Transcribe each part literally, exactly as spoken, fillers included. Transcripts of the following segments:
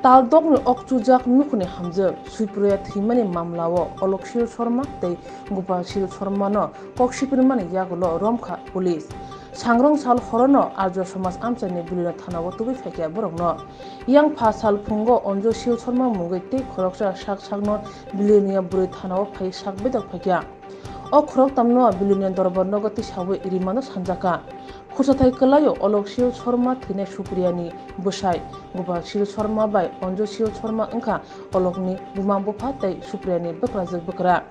Taldokni okchujak nukhuni hamjwk, Supriya thwimani mamlao Olok Sil Sharma tei Gopal Sil Sharmano kok sipirmani yagulo romkha police. Sangrong sal horono Arjo Somaj Amchaini Bilonia thanao tubui phaikha borokno. Yang pha sal phungo Anju Sil Sharma mungwi tei khoroksa sak sakno Bilonia bwrwi thanao phai sak bedok phaikha. O khoroktamno Bilonia Dorbar nogo tisawi rimano sanjakha. Khursathai kwlaio Olok Sil Sharma thwinai Supriyani bwsai Gopal Sil Sharma bai Anju Sil Sharma wngkha Olokni buma bupha tei Supriyani bwkrajwk bwkra.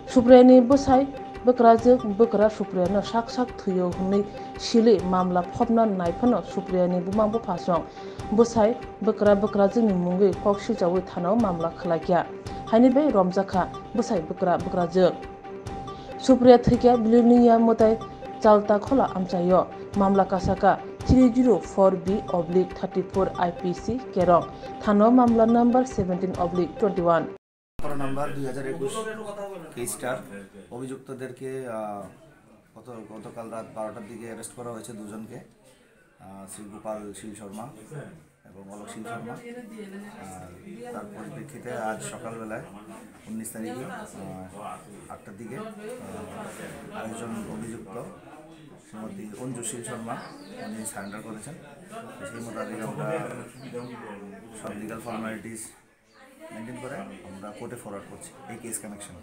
Supriyani bwsai bwkrajwk bwkra Supriyano sak sak thwio hwnwi silwi mamla phopna nai phano Supriyani buma buphasong bwsai bwkra bwkrajwkni mungwi kok silchawi thanao mamla khlaikha. Haini bai romjakha bwsai bwkra bwkrajwk. Supriya thwikha Bilonia mwtai Chalta Khola amchaio. Mamla kasaka three zero four B oblique thirty four I P C Kerong. Thanao mamla number seventeen oblique twenty one. ধারা নাম্বার দুই হাজার একুশ কেসটার অভিযুক্তদেরকে, আহ, গত, গতকাল রাত বারোটার দিকে অ্যারেস্ট করা হয়েছে দুজনকে, আহ, শ্রী গোপাল শীল শর্মা এবং অলোক শীল শর্মা। আহ, তার পরিপ্রেক্ষিতে আজ সকালবেলায় উনিশ তারিখে, আহ, আটটার দিকে, আহ, আরেকজন অভিযুক্ত শ্রীমতী অঞ্জু শীল শর্মা উনি সারেন্ডার করেছেন। সেই মোতাবেক আমরা সব লিগ্যাল ফর্মালিটিস মেনটেন করে আমরা কোর্টে ফরওয়ার্ড করছি এই কেস কানেকশন।